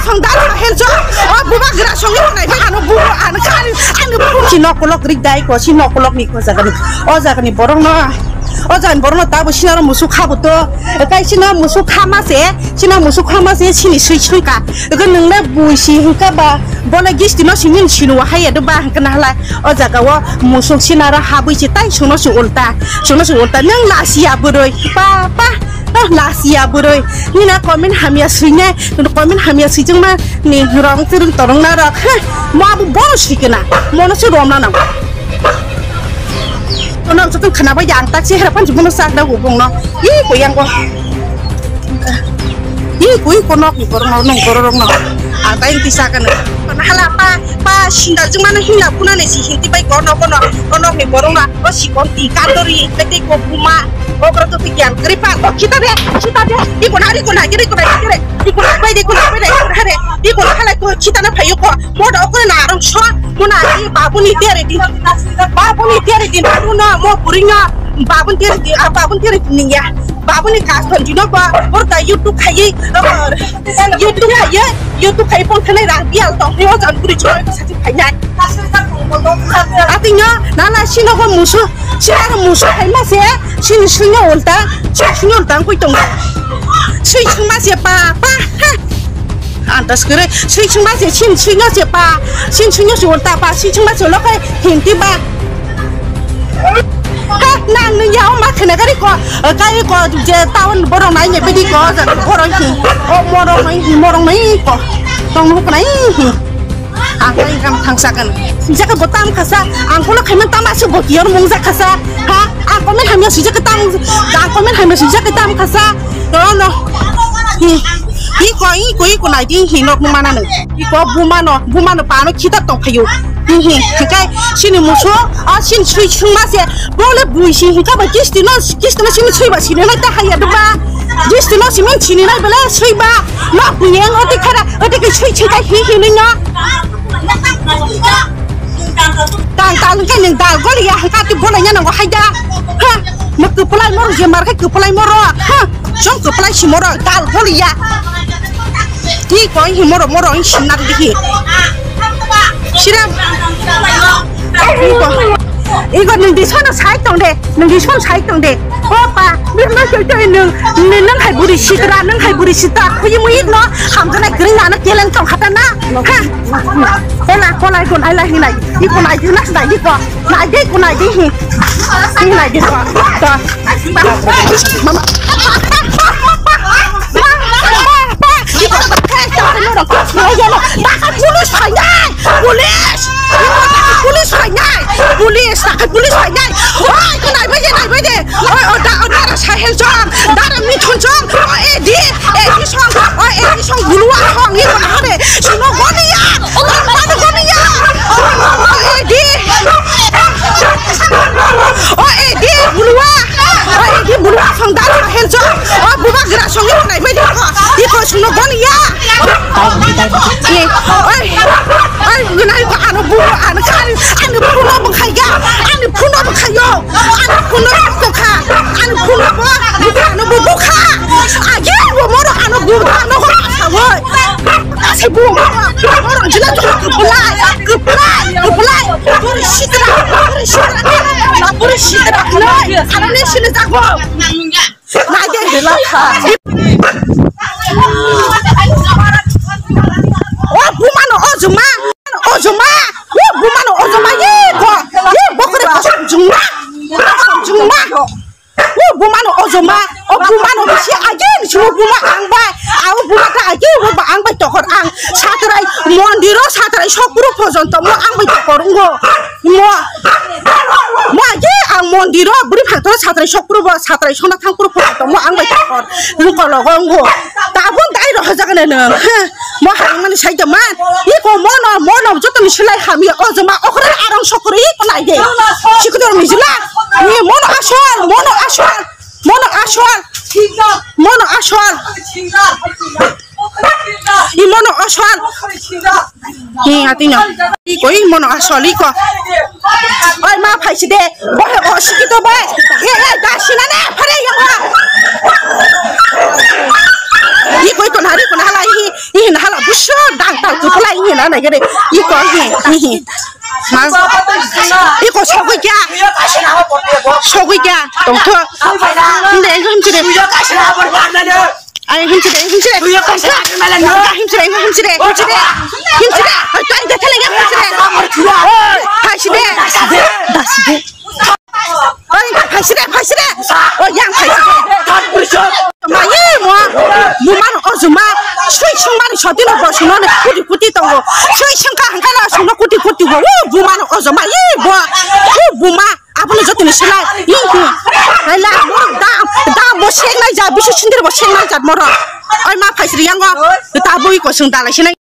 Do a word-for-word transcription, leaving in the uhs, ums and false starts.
Thong dal ha hel jo. O buba gra songi nai ba ano buba ano kari ano buba. Si nok kolok rik dai ko si nok kolok ni ko jaga ni. O jaga ni borok no. O jaga ni borok no tabo sinaro musuk kha bo to. Kai sino musuk kha ma se, sino musuk kha ma se sini sui sui ka. Ko nung na bui si hingka ba bona gisti no sini sinu wa haya do ba hingka na hala. O jaga o musuk sinaro ha bui si tai sungno si ulta. Sungno si ulta nung la si ya buroi. Pa pa. Ah, lasia buroi. Nina comment hamya suinai. Nino comment hamya suijwngma ni rong chwrwng torong na rok. Ha, mo abo bono sikena. Mono se romna nang. Ono joto khana bai yang tak se hera pan jubono sak da ubong no. I ko yang ko. I ko i ko nok ni borok no nong borok rok no. Atai ti sakana. Hala pa pa sindal jwngma no himla kuna ni si hinti bai kono kono. Ono ni borok no. O sikon ti kandori, kete ko buma, o bro to tikian, gripa, o kita de, kita de, di kona, di kona, di kona, di kona, di kona, bai di kona, bai di kona, hare, di kona, halai ko, kita na phayo ko, mo da okore na arong so, mo na di babu ni tere di, babu ni tere di, babu no, mo buri no, babu ni tere di, ah, babu ni tere di niya, babu ni kas ton di no ko, mo da YouTube khayi, YouTube khayi, YouTube khayi, pon khayi rang bial tong, ni o jan buri choi ko sati khayi. Ating no, nana sino ko musu. Sini aro musu hai ma se, sini sini ulta, sini sini ulta koi tong. Sui sung ma se pa pa. Ha. Antas kere, sui sung ma se, sini sini se pa, sini sini se ulta pa, sini sung ma se lokai hinti ba. Ha, nang ni ya o ma khene gari ko, kai ko je town borong nai ne bidi ko, borong hi, o morong nai, morong nai ko, tong nuk nai hi. Ang khe ingkam thangsagan. Sijak bo tam khasa. Ang kono khaiman tam asu bo kiyor mung jak khasa. Ha? Ang komen hamya sijak tam. Ang komen hamya sijak tam khasa. No, no. Hi, hi ko, hi ko, hi ko nai di, hi nok mana no. Hi ko buma no, buma no pano khita tong phayo. Hi, hi, hi kai sini muso, a sin sui sung ma se. Bole bui si hi ka ba kisti no, kisti no sini sui ba sini no ta haya do ba. Kisti no sini sini no bele sui ba. No bui yang oti khara. Ode ke sui sui kai hi hi ni no. Tang tang ke ning dal gol ya hangka ti bola nya nango haida. Ha. Mo kupulai moro je mar ke kupulai moro. Ha. Jong kupulai si moro dal gol ya. Ti ko hi moro moro hi sinar di hi. Siram. Iko. Iko ning di sono sai tong de. Nung di son sai tong de. Opa, birma soi toi nung, nung hai buri sitra, nung hai buri sitra. Khuyi mui no, hamjana kring na na kelen tong khata na. Ha. Kola, kola ikon ai lai hinai. Ikon ai hinai hinai iko. Nai de ikon ai de hi. Hinai de ko. To. Mama. Police phainai! Police! Police phainai! Police! Police phainai! Oi, nai bai de, nai bai de! Oi, o da, o dara Sahel song, dara Mithun song, o edi, edi song, o edi song, bulua song, ni mana hore, sino goniya, o mana goniya, o edi, o edi, bulua, o edi, bulua song, dara Sahel song, o bubagra song, ni mana bai de, iko sino goniya. Ni, oi, oi, nai ko ano bu, ano kari, ano phone no bwkhaiya, ano phone no bwkhaio, ano phone no bwkha, ano phone no bo, ano bu bwkha. Agi bo moro ano bu ano ko sawo. Ase bu moro, moro jila to kuplai, kuplai, kuplai. Buri sitra, buri sitra, na buri sitra. Ano ne sini jago. Nai de hela kha. O buma no o juma. O juma. O buma no o juma. Ye ko. Ye bokre ko juma. Juma. O buma no o juma. O buma no bisi age ni simo buma ang bai. Ang buma ta age bo ba ang bai tokor ang. Satrai mondiro satrai sokpuru pojonto mo ang bai tokor ngo. Mo, mo age ang mondiro buri phangtoro satrai sokpuru bo satrai sona thangpuru photo mo ang bai tongkor. Lukologo ngo. Tabun dai rohajagane nang. Mo harimani saida man. Iko mono, mono jotoni silai hamya o joma okore arong sokori iko nai de. Sikudor mijila. Ni mono asol, mono asol. Mono asol. Mono asol. Imono asol. Hi, ating no. Iko imono asol iko. Oi, ma phaisi de. Bohe o sikito bai. Ye, ye, da sinane phare yong ha. Iko iko nari ko nahala hi, hi nahala buso. Pula ini na na gede. Iko ini ini. Ma. Iko sogwi kya? Sogwi kya? Tongtho. Hinde himsire. Ai himsire himsire. Himsire himsire himsire. Himsire. Ai tani de tele himsire. Oi, hai side. Daside. Oi, phaisire, phaisire. Oi, yang phaisire. Ma, ye, mo. Mo mano, o juma. Sui sung mani sotino bo suno ne. Kuti kuti tongo. Sui sung ka hangka na suno kuti kuti bo. U, bu mano, o juma. Ye, bo. U, bu ma. Abono joto ni sulai. Ye, ye. Hala, mo, da, da, bo seng nai ja. Bisu sindir bo seng nai ja moro. Oi, ma phaisire yango. Ta bui ko sung dalai sinai.